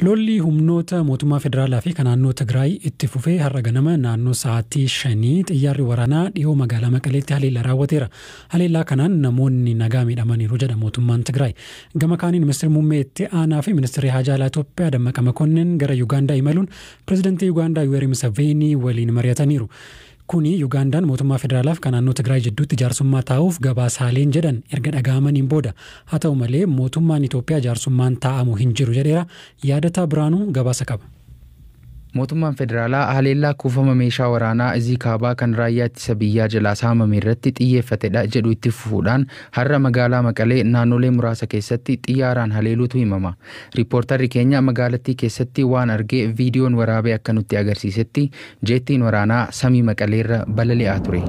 Lolli humnoota mootummaa federaalaa fi kan naannoo Tigraay itti fufee har'a ganama naannoo sa'aatii 5 xiyyaarri waraanaa dhiyoo magaalaa Maqaleetti haleellaa raawwateera. Haleellaa kanaan namoonni nagaa miidhamaniiru jedha mootummaan Tigraay. Gama kaaniin ministeerri muummee itti aanaa fi ministeerri haajaa alaa Itoophiyaa Dammaqa Makonnin gara Yuugaandaa imaluun pirezidantii Yuugaandaa Yuweeri Museveenii waliin mari'ataniiru. Kuni Yuugaandaan mootummaa federaalaaf kan naannoo Tigraay jidduutti jaarsummaa taa'uuf gabaasaaleen jedhan erga dhaga'amaniin booda. Haa ta'u malee, mootummaan Itoophiyaa jaarsummaan taa'amu hin jiru jedheera. Yaadataa Biraanuu gabaasa qaba. Mootummaan federaalaa haleellaa kuufama meeshaa waraanaa Izii Kaabaa kan raayyaa ittisa biyyaa jalaa saamame irratti xiyyeeffatedha jedhu itti fufuudhaan har'a magaalaa Maqalee naannolee muraasa keessatti xiyyaaraan haleeluutu himama. Riippoortarri keenya magaalattii keessatti waan argee viidiyoon waraabee akka nutti agarsiisetti, jeettiin waraanaa samii Maqaleerra balali'aa ture.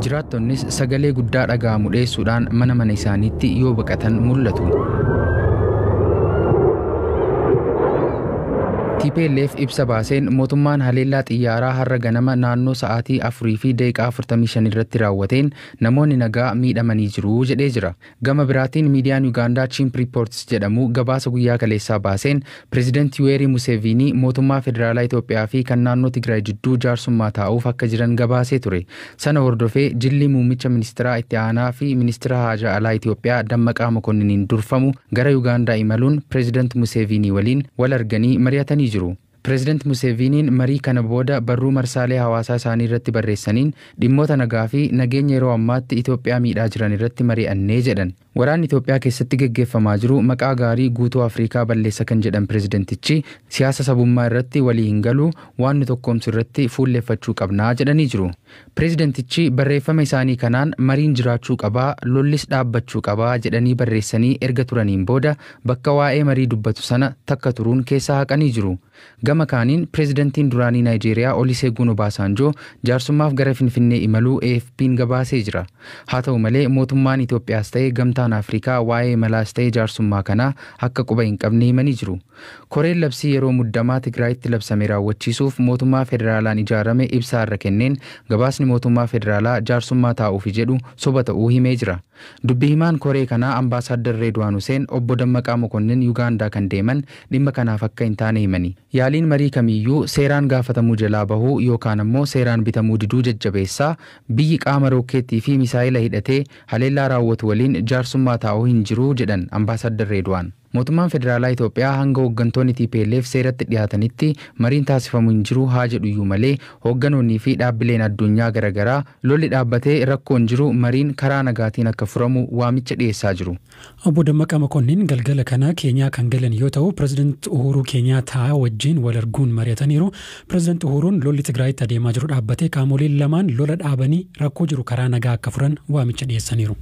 Jiraattonnis sagalee guddaa dhaga'amu dheessuudhaan mana mana isaaniitti yoo baqatan mul'atu. TPLF ibsa baaseen mootummaan haleellaa xiyyaaraa har'a ganama naannoo sa'aatii 4:45 irratti raawwateen namoonni nagaa miidhamanii jiru jedhee jira. Gama biraatiin miidiyaan Yuugaandaa Chimp Reports jedhamu gabaasa guyyaa kaleessaa baaseen pireezidantii Yuweerii Museeviinii mootummaa federaalaa Itoophiyaa fi kan naannoo Tigraay jidduu jaarsummaa taa'uuf akka jiran gabaasee ture. Sana hordofee jilli muummicha ministeeraa itti aanaa fi ministeera haajaa alaa Itoophiyaa Dammaqaa Mokonniiniin durfamu gara Yuugaandaa imaluun pireezidanti Museeviinii waliin wal arganii mari'atanii jiru. Pireezidanti Museeviiniin marii kana booda barruu marsaalee hawaasaa isaanii irratti barreessaniin dhimmoota nagaa fi nageenya yeroo ammaatti Itoophiyaa miidhaa jiran irratti mari'annee jedhan. Waraanni Itoophiyaa keessatti geggeeffamaa jiru maqaa gaarii guutuu Afrikaa balleessa kan jedhan pireezidentichi, siyaasa sabummaa irratti walii hin galu, waan nu tokkoomsu irratti fuulleeffachuu qabnaa jedhanii jiru. Pireezidentichi barreeffama isaanii kanaan mariin jiraachuu qabaa, lollis dhaabbachuu qabaa jedhanii barreessanii erga turaniin booda bakka waa'ee marii dubbatu sana takka turuun keessaa haqanii jiru. Gama kaaniin pireezidantiin duraanii Naayijeeriyaa Oliseegun Obaasanjoo jaarsummaaf gara Finfinnee imaluu AFP'n gabaasee jira. Haa ta'u malee, mootummaan Itoophiyaas ta'e Gamtaan Afrikaa waa'ee imalaas ta'e jaarsummaa kanaa akka quba hin qabne himanii jiru. Koreen labsii yeroo muddamaa Tigraayitti labsame raawwachiisuuf mootummaa federaalaan ijaarame ibsa irra kenneen gabaasni mootummaa federaalaa jaarsummaa taa'uufi jedhu soba ta'uu himee jira. Dubbi himaan koree kanaa Ambaasaaddar Reedwaan Huseen obbo Dammaqaa Mokonnin Yuugaandaa kan deeman dhimma kanaaf akka hin taane himani. Yaaliin marii kamiyyuu seeraan gaafatamuu jalaa bahuu yookaan ammoo seeraan bitamuu diduu jajjabeessaa, biyyi qaama rookeettii fi misaayila hidhatee haleellaa raawwatu waliin jaarsummaa taa'uu hin jiru jedhan Ambaasaaddar Reedwaan. Mootummaan federaalaa Itoophiyaa hanga hooggantoonni TPLF seeratti dhiyaatanitti mariin taasifamu hin jiru haa jedhuyyuu malee, hoogganoonnii fi dhaabbileen addunyaa garaagaraa lolli dhaabbatee rakkoon jiru mariin karaa nagaatiin akka furamu waamicha dhiyeessaa jiru. Obbo Dammaqaa Mokonnin galgala kana Keenyaa kan galan yoo ta'u, Pireezidaant Uhuruu Keenyaataa wajjin wal arguun mari'ataniiru. Pireezidaant Uhuruun lolli Tigraayitti adeemaa jiru dhaabbatee qaamoleen lamaan lola dhaabanii rakkoo jiru karaa nagaa akka furan waamicha dhiyeessaniiru.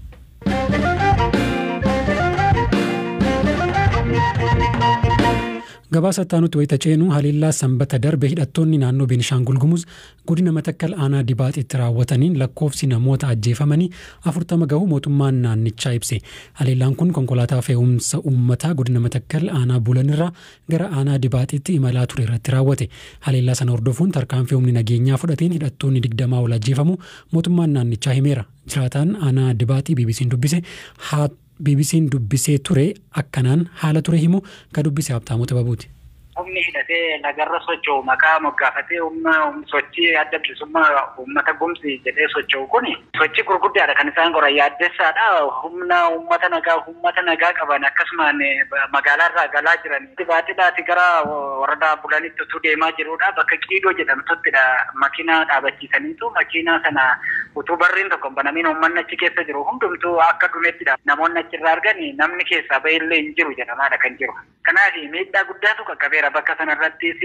Gabaasa itti wayita ceenu, haleellaa Sanbata darbe hidhattoonni naannoo Beenishaangul Gumuz godina Matakkal aanaa Dibaaxitti raawwataniin lakkoofsi namoota ajjeefamanii 40 gahu mootummaan naannichaa ibse. Haleellaan kun konkolaataa fe'umsa uummataa godina Matakkal aanaa Bulanirraa gara aanaa Dibaaxitti imalaa ture irratti raawwate. Haleellaa sana hordofuun tarkaanfii humni nageenyaa fudhateen hidhattoonni 20 ol ajjeefamu mootummaan naannichaa himeera. Jiraataan aanaa Dibaaxii BBC'n dubbisee ture akkanaan haala ture himu. Ka dubbise Habtaamuu Xibabuuti. Humni hidhatee lagarra socho'u maqaa moggaafatee humna sochii Adda Bilisummaa Uummata Gumzi jedhee socho'u kun sochii gurguddaadha kan isaan godhan, yaaddessaadha. Humna uummata nagaa qaban akkasumaan magaalaarraa galaa jiran. Dibaaxiidhaati gara waradaa Bulanitti utuu deemaa jirudha. Bakka Qiidoo jedhamtuttidha makiinaa dhaabachiisaniitu makiinaa sana utuu barriin tokko hin banamiin uummanni achi keessa jiru hundumtuu akka dhumettidha. Namoonni achirraa argan namni keessaa bahillee hin jiru jedhamaadha kan jiru. Kanaaf miidhaa guddaatu qaqqabeera bakka sanarrattis.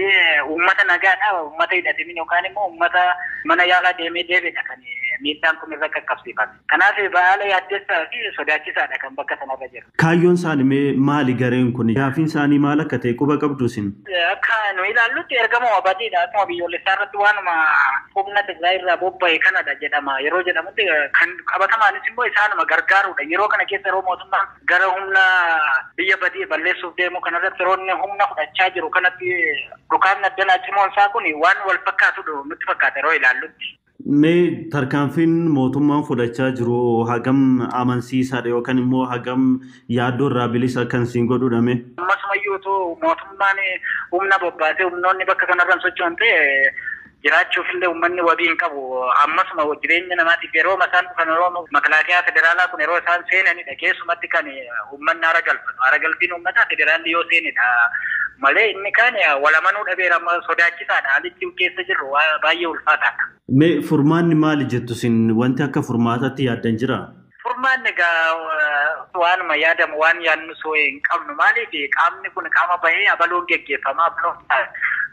Uummata nagaadha. Uummata hidhatanii yookaan immoo uummata mana yaalaa deemee deebiidha kan miidhaan kun irra qaqqabsiifame. Kanaaf baala yaaddessaa fi sodaachisaadha kan bakka sanarra jiru. Kaayyoon isaanii mee maali gareen kun? Gaaffiin isaanii maal akka ta'e quba qabdu isin? Akka nu ilaallutti ergama badiidha. Akkuma biyyoolessaa irratti waanuma humna Tigraay irraa bobba'e kanadha jedhama. Yeroo jedhamutti kan qabatamaanis immoo isaanuma gargaaruudha. Yeroo kana keessa yeroo mootummaan gara humna biyya badii balleessuuf deemu kanarratti yeroo inni humna fudhachaa jiru kanatti dhukaasni addanaa cimoon isaa kun waan wal fakkaatudha nutti fakkaata yeroo ilaallutti. Mee tarkaanfiin mootummaan fudhachaa jiru hagam amansiisaadha yookaan immoo hagam yaaddoo irraa bilisa kan siin godhudha mee? Ammasumayyuu otoo mootummaan humna bobbaasee humnoonni bakka kanarraan socho'an ta'e jiraachuuf illee uummanni wabii hin qabu. Ammasuma jireenya namaatiif yeroo isaan dhufan yeroo makalaakiyaa federaalaa kun yeroo isaan seenanidha. Keessumatti kan uummanni haara galfatu. Haara galfiin uummataa federaalli yoo seenedha. Malee inni kaan walamanuu dhabeera amma sodaachisaadha. Haalichi keessa jirru baay'ee ulfaataadha. Mee furmaanni maali jettu isin wanti akka furmaataatti yaaddan jiraa? Furmaanni egaa waanuma yaadamu waan yaadnu soo hin qabnu maaliif qaamni kun qaama bahee abaloon geggeeffama abaloon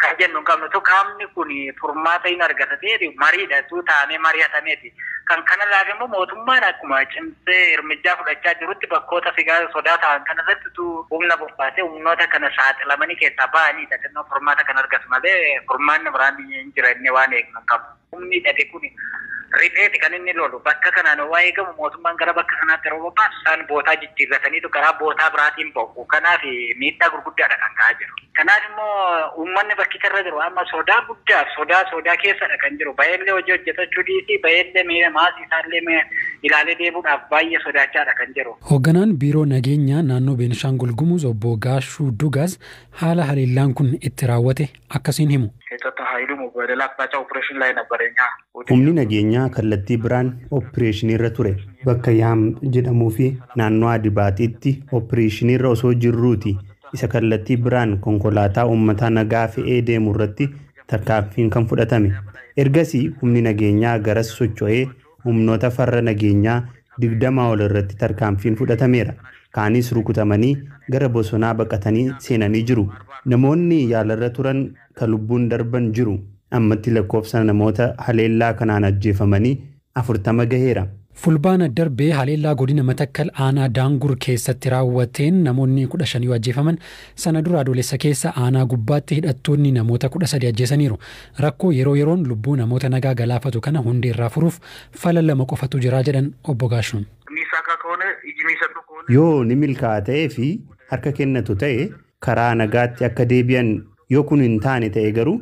kan jennu hin qabnu tu qaamni kun furmaata hin argata ta'eeti mariidha tu taa'amee mari'atameeti. Kan kanarraaf immoo mootummaan akkuma cimsee hirmijjaa fudhachaa jirutti bakkoota figaa sodaa ta'an kanarratti tu humna bobbaasee humnoota kana saaxilamanii keessaa ba'aniidha. Xinnoo furmaata kan argatu malee furmaanni biraan hin jira inni waan eegnu hin qabu. Humni hidhate kun ripheeti kan inni lolu bakka kanaan waa eegamu mootummaan gara bakka kanaatti yeroo bobbaasu isaan bootaa jijjiirrataniitu karaa bootaa biraatiin ba'u. Kanaaf miidhaa gurguddaadha kan ka'aa jiru. Kanaaf immoo uummanni bakkicharra jiru amma sodaa guddaaf sodaa keessadha kan jiru. Baay'eellee hojii hojjetachuu dhiisii baay'eellee maasii isaallee ilaalee deebuudhaaf baay'ee sodaachaadha kan jiru. Hoogganaan biiroo nageenyaa naannoo Beenishaangul Gumuz obbo Gaashuu Dugaas haala haleellaan kun itti raawwate akkasiin himu. Humni nageenyaa kallattii biraan opereeshiniirra ture. Bakka Yaam jedhamuu fi naannoo Adibaatiitti opereeshiniirra osoo jirruuti. Isa kallattii biraan konkolaataa uummataa nagaa fe'ee deemu irratti tarkaanfiin kan fudhatame. Ergasii humni nageenyaa garas socho'ee humnoota farra nageenyaa 20 ol irratti tarkaanfiin fudhatameera. Kaanis rukutamanii gara bosonaa baqatanii seenanii jiru. Namoonni yaalarra turan kan lubbuun darban jiru. Ammatti lakkoofsa namoota haleellaa kanaan ajjeefamanii 40 gaheera. Fulbaana darbee haleellaa godina Matakkal aanaa Daangur keessatti raawwateen namoonni 15 yoo ajjeefaman sana dura adoolessa keessa aanaa gubbaatti hidhattoonni namoota 13 ajjeesaniiru. Rakkoo yeroo yeroon lubbuu namoota nagaa galaafatu kana hundeerraa furuuf fala lama qofatu jira jedhan obbo Gaashuun. Yoo ni milkaa'a ta'ee fi harka kennatu ta'e karaa nagaatti akka deebi'an yoo kun hin taane ta'e garuu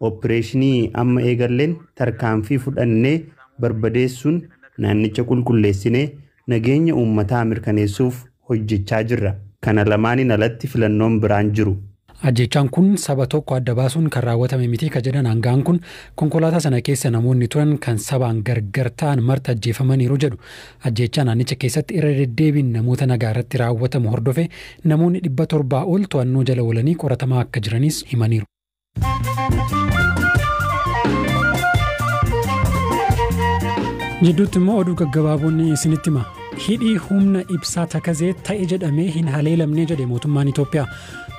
opereeshinii amma eegalleen tarkaanfii fudhannee barbadeessuun naannicha qulqulleessinee nageenya uummataa mirkaneessuuf hojjechaa jirra. Kana lamaaniin alatti filannoon biraan jiru. Ajjechaan kun saba tokko adda baasuun kan raawwatame miti ka jedhan hangaan kun konkolaataa sana keessa namoonni turan kan sabaan gargar ta'an marti ajjeefamaniiru jedhu. Ajjechaa naannicha keessatti irra deddeebiin namoota nagaa irratti raawwatamu hordofe namoonni 700 ol to'annoo jala oolanii qoratamaa akka jiranis himaniiru. Jidduutti immoo oduu gaggabaaboon isinitti hima. Hidhii humna ibsaa Takazee ta'e jedhamee hin haleelamne jedhe mootummaan Itoophiyaa.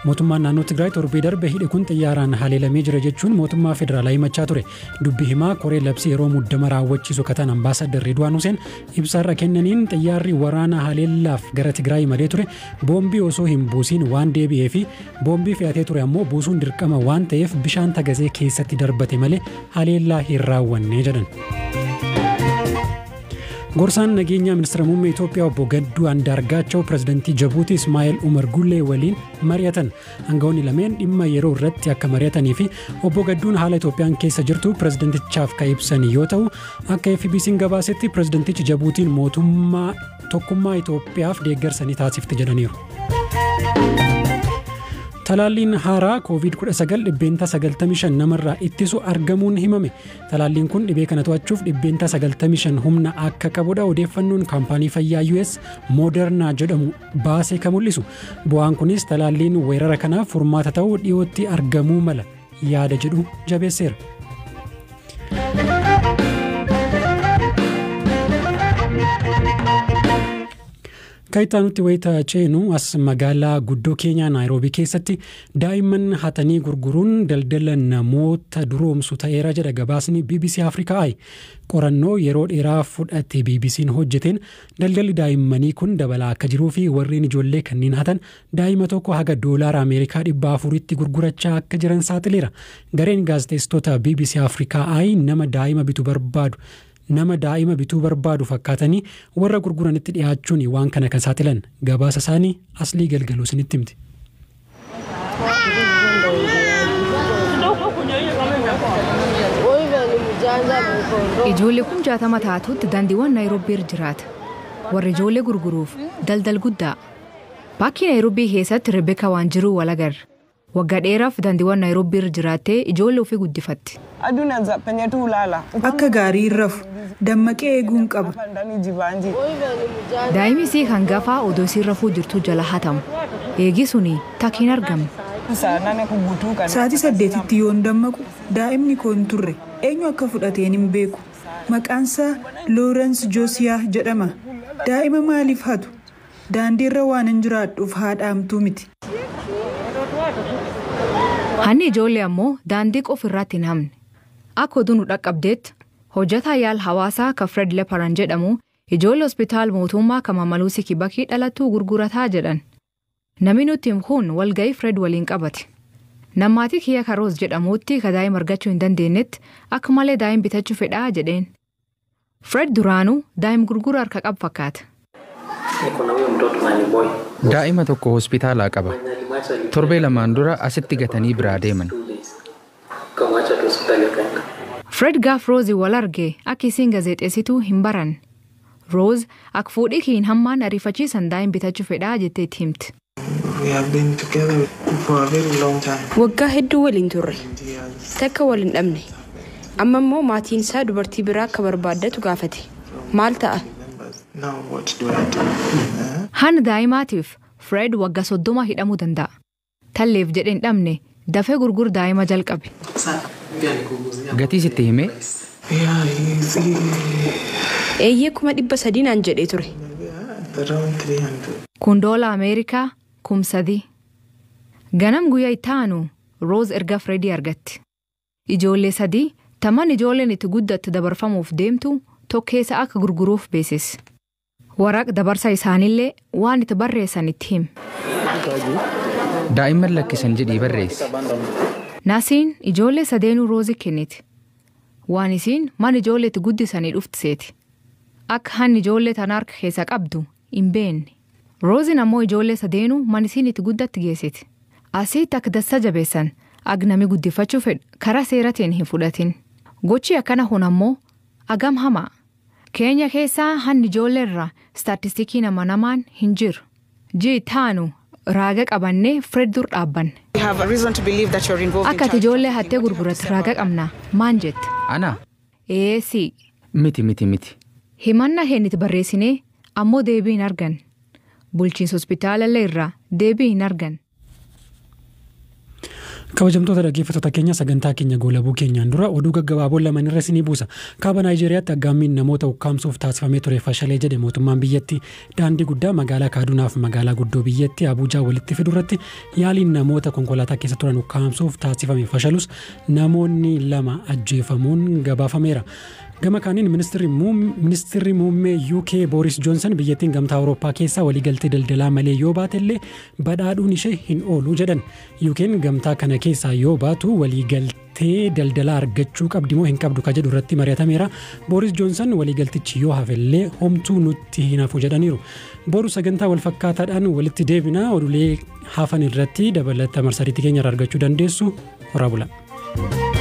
Mootummaan naannoo Tigraay torbee darbe hidhi kun xiyyaaraan haleelamee jira jechuun mootummaa federaalaa himachaa ture. Dubbi himaa koree labsii yeroo muddama raawwachiisu kataan ambaasaadar Ridwaan Huseen ibsaarra kennaniin xiyyaarri waraana haleellaaf gara Tigraay imalee ture boombii osoo hin buusiin waan deebi'ee fi boombii fe'atee ture ammoo buusuun dirqama waan ta'eef bishaan Takazee keessatti darbate malee haleellaa hin raawwanne jedhan. Gorsaan nageenyaa ministeera muummee Itoophiyaa obbo Gadduu Andaargaachaw pirezidantii Jabuutii Ismaa'eel Umar Gullee waliin mari'atan. Aangawoonni lameen dhimma yeroo irratti akka mari'atanii fi obbo Gadduun haala Itoophiyaan keessa jirtu pirezidantichaaf kan ibsan yoo ta'u, akka FBC'n gabaasetti pirezidantichi Jabuutiin mootummaa tokkummaa Itoophiyaaf deeggarsa ni taasifti jedhaniiru. Talaalliin haaraa COVID-19 95% namarraa ittisu argamuun himame. Talaalliin kun dhibee kana to'achuuf 95% humna akka qabudha odeeffannoon kaampaanii fayyaa US Moderna jedhamu baasee kan mul'isu. Bu'aan kunis talaalliin weerara kanaaf furmaata ta'uu dhiyootti argamuu mala yaada jedhu jabeesseera. Kaayitaa wayita ceenu as magaalaa guddoo keenyaa Naayiroobii keessatti daa'imman hatanii gurguruun daldala namoota duroomsu ta'eera jedha gabaasni BBC Afrikaa Eye. Qorannoo yeroo dheeraa fudhate BBC'n hojjeteen daldalli daa'immanii kun dabalaa akka jiruu fi warreen ijoollee kanneen hatan daa'ima tokko haga doolaara Ameerikaa 400tti gurgurachaa akka jiran saaxileera. Gareen gaazexeessitoota BBC Afrikaa Eye nama daa'ima bituu barbaadu fakkaatanii warra gurguranitti dhiyaachuun waan kana kan saaxilan gabaasa isaanii Aslii Galgaluu isinitti himti. Ijoollee kun 60 taatutti daandiiwwan Naayiroobii irra jiraata. Warri ijoollee gurguruuf daldal guddaa. Paarkii Naayiroobii keessatti Rebbeekaa waan jiru wal agarra. Waggaa dheeraaf daandiiwwan Naayiroobii irra jiraattee ijoollee ofii guddifatti. Akka gaarii hin rafu dammaqee eeguun qaba. Daa'imni isii hangafaa odoo isiin rafuu jirtu jala hatamu. Eegi suni takka hin argamne. Sa'aatii 8tti yoon dammaqu daa'imni koo hin turre eenyu akka fudhateen hin beeku. Maqaansaa Loorensi Joosiyaa jedhama. Daa'ima maaliif hatu? Daandiirra waan hin jiraadhuuf haadha hamtuu miti. Hanni ijoollee ammoo daandii qofa irratti hin hamne. Akka oduu nu dhaqqabdeetti hojjetaa yaal hawaasaa ka Fred Leparan jedhamu ijoollee hospitaal mootummaa kan Mamaluusi Kibakii dhalattuu gurgurataa jedhan. Namni nutti himu kun walga'ii Fred waliin qabate. Nammaatii kiyya Karoos jedhamutti ka daa'ima argachuu hin dandeenyetti akka malee daa'ima bitachuu fedhaa jedheen. Fred duraanuu daa'ima gurgura harka qabu fakkaata. Daa'ima tokko hospitaalaa qaba. Torbee lamaan dura asitti gatanii biraa deeman. Fred gaaf Roozii wal arge akka isiin gaazexeessituu hin baranne. Rooz akka fuudhii kiin hammaan ariifachiisan daa'ima bitachuu fedhaa jettee itti himti. Waggaa hedduu waliin turre. Takka wal hin dhabne. Amma immoo maatiin isaa dubartii biraa akka barbaaddatu gaafate. Maal ta'a? Hanna daa'imaatiif Fred waggaa 30 hidhamuu danda'a. Talleef jedhee hin dhabne dafee gurgur daa'ima jalqabe. Gatii sitti himee? Eeyyee 300,000 naan jedhee ture. Kun doola Ameerikaa 3,000. Ganam guyyaa itti aanu Rooz erga Fredii argatti. Ijoollee sadii taman ijoolleen itti guddattu dabarfamuuf deemtu tokkeessa akka gurguruuf beeksise. Waraq dabarsa isaaniillee waan itti barreessan itti hime. Daa'imman lakkisan jedhii barreessi. Naasiin ijoollee sadeenuu Roozii kenniti. Waan isiin mana ijoollee itti guddisanii dhuftiseeti. Akka hanni ijoollee tana harka keessa qabdu hin beekne. Rooziin ammoo ijoollee sadeenuu mana isiin itti guddatti geessiti. Asitti akka dassa jabeessan agnami guddifachuu fedhu karaa seeratiin hin fudhatin. Gochi akkana kun ammoo agam hamaa. Keenya keessaa hanni ijoollee irraa staatistikiin amanamaan hin jiru. Ji'i taanu raaga qabannee Fred dur dhaabbanne. Akka ati ijoollee hattee gurguratti raaga qabna maan jette? Ana? Eessi. Miti miti miti. Himannaa keenya barreessinee ammoo deebii hin argan. Bulchiinsa hospitaalallee irraa deebii hin argan. Kabajamtoota dhaggeeffattoota keenya sagantaa keenya goolabuu keenyaan dura oduu gaggabaaboo lamaan irra isinii buusa. Kaaba Naayijeeriyaatti aggaammiin namoota ukkaamsuuf taasifamee ture fashalee jedhe mootummaan biyyattii daandii guddaa magaalaa Kaadunaaf magaalaa guddoo biyyattii Abuujaa walitti fidu irratti yaaliin namoota konkolaataa keessa turan ukkaamsuuf taasifame fashalus namoonni 2 ajjeefamuun gabaafameera. Gama kaaniin ministeerri muummee UK Boris Johnson biyyattiin gamtaa Awurooppaa keessaa waliigaltee daldalaa malee yoo baatellee badhaadhuun ishee hin oolu jedhan. UK'n gamtaa kana keessaa yoo baatu waliigaltee daldalaa argachuu qabdi moo hin qabdu ka jedhu irratti mari'atameera. Boris Johnson waliigaltichi yoo hafellee homtuu nutti hin hafu jedhaniiru. Boru sagantaa walfakkaataadhaan walitti deebina oduulee hafan irratti dabalata marsariitii keenya irraa argachuu dandeessu. Horaa bulaa.